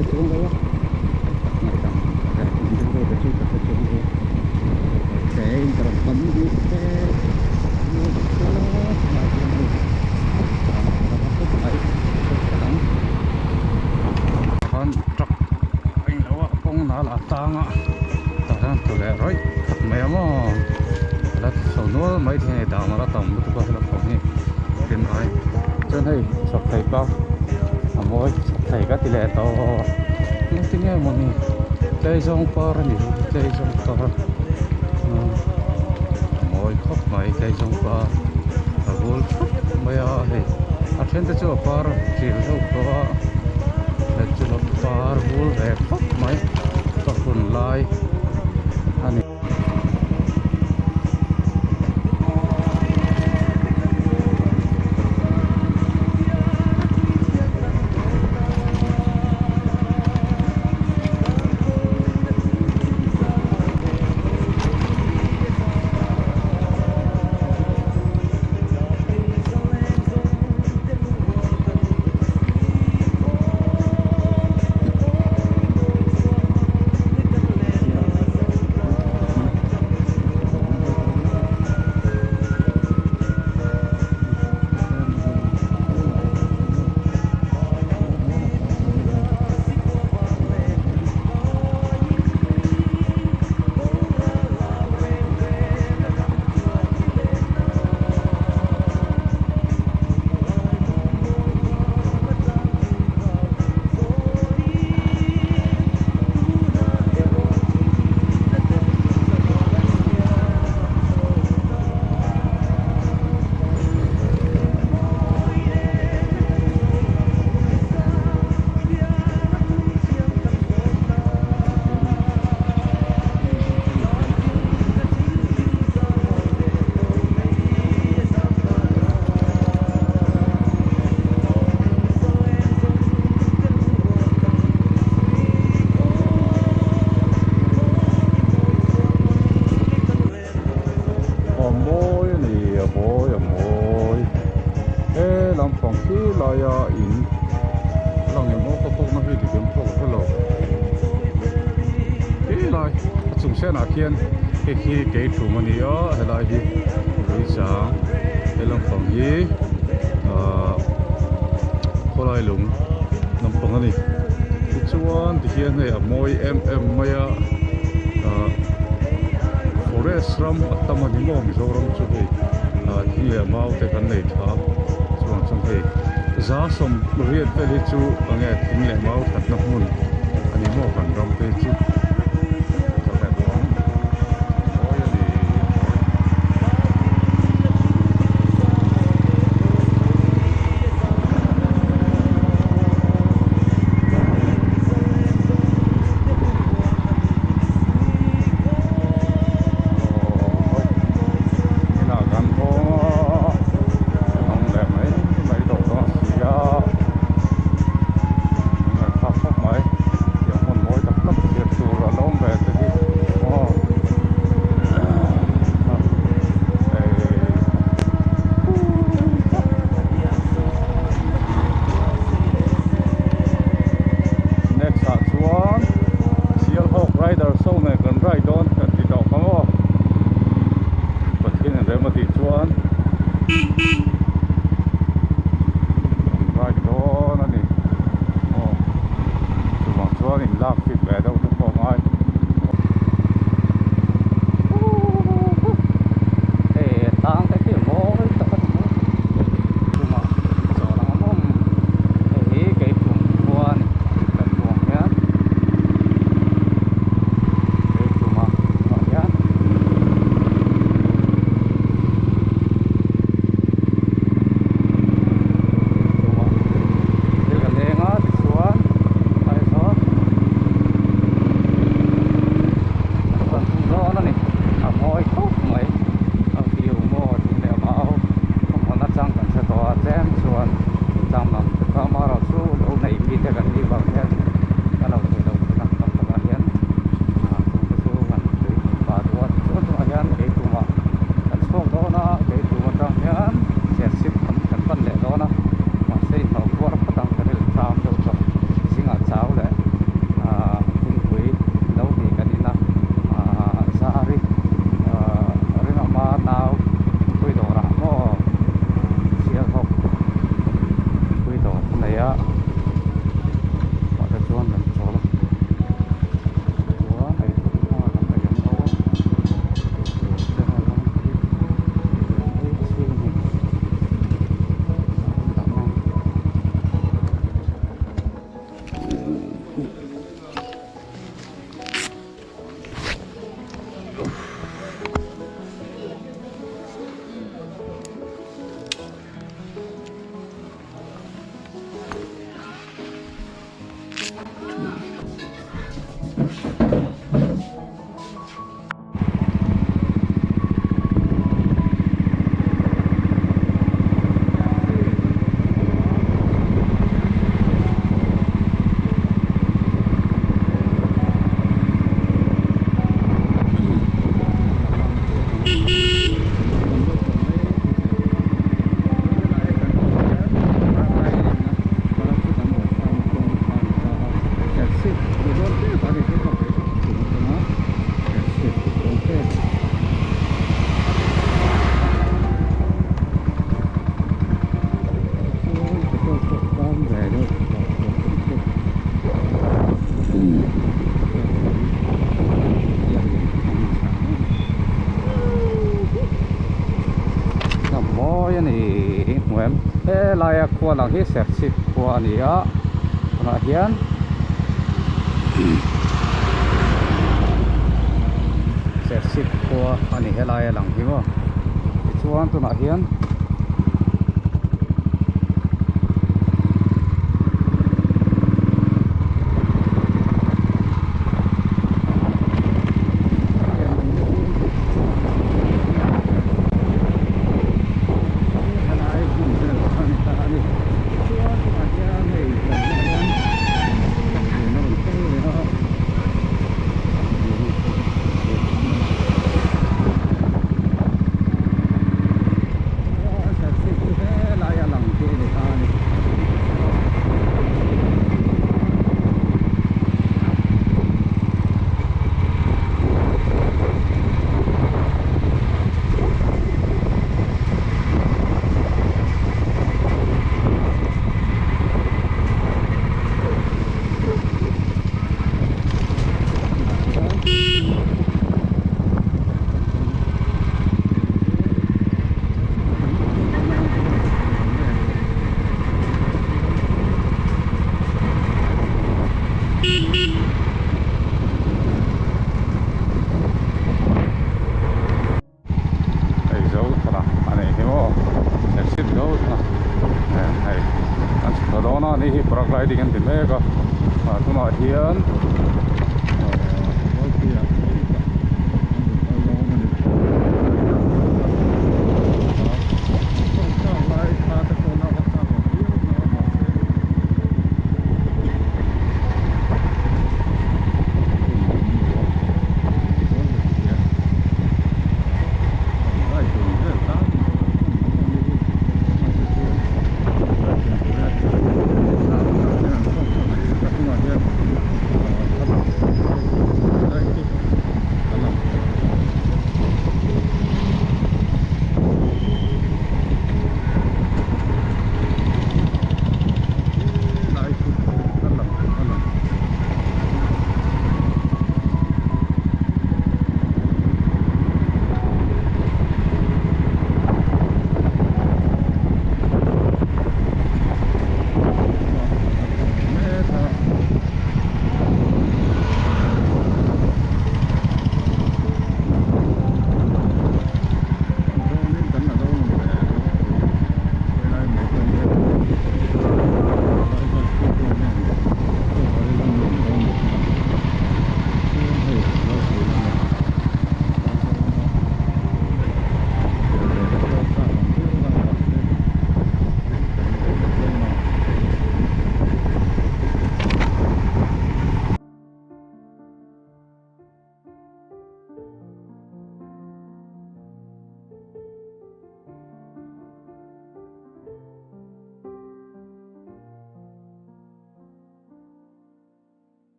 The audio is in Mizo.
hre chuang lo a ngaihdam leh in rilru te chu ka hre chuang lo a te in ka rawn pan duh te tunah hian hei khawp mai ang khan truck a englo a kawng nal a tang a tah hian tlu leh rawih khat mai a maw la chho nual mai thei a ni dam a la tam lutuk a helai pawh hi rin ai chuan hei chhawk thei pa a mawi chhawk thei ka ti leh tawh engtin nge mawni tleizawng par a ni tleizawng par a mawi khawp mai tleizawng par a bul thup mai a hei a then te chu a par ṭil deuh tawh a then chu a par bul ve khawp mai ka hun lai a ni. A mawi a ni a mawi a mawi he lampang khi laia in a lang em aw ka kawkna hi dik em pawh ka hre lo khi lai a chung senah khian hei khi keiṭhum a ni a helai hi tuichang he lampang hi ahh khawlai lung lampang a ni tichuan tihian hei a mawi em em mai a ahh forest ram a tam a ni maw Mizoram chu hei ah thing leh mau te kan nei tha a chuan chuan hei za sawmriat vel hi chu enge thing leh mau thatna hmun a ni maw kan ram te hi chu. Mawi a ni mawi. Inah kan haw a, an awm leh mai mai tawh dawn si a, an ngaihthlak khawp mai, tiang hmun mawi tak tak thlir tur a lo awm ve te hi aw hei. Next ah chuan Sialhawk Rider show nen kan ride dawn kan ti tawh kha maw Pathian in rem a tih chuan kan ride dawn a ni aw chuvang chuan in lak fit ve deuh te pawh a ngai. Hei tlang te khi mawi tak a ni maw chungah chawl ang awm awm hei hi keitum khua a ni kan hmuh ang hian keituma ah hian. em helaia khua lang hi Serchhip khua a ni a tunah hian Serchhip khua a ni helaia lang hi maw tichuan tunah hian. Helai hmun vel a ni ta a ni. Chuan tunah hian hei kan bulah hian tun a rawn thleng leh a. Serchhip chu helai a lang khi a ni ta a ni. Hei zo thla a nih hi maw Serchhip zo thla hei an chhuk thla dawn a ni hi paragliding an ti mek a tunah hian.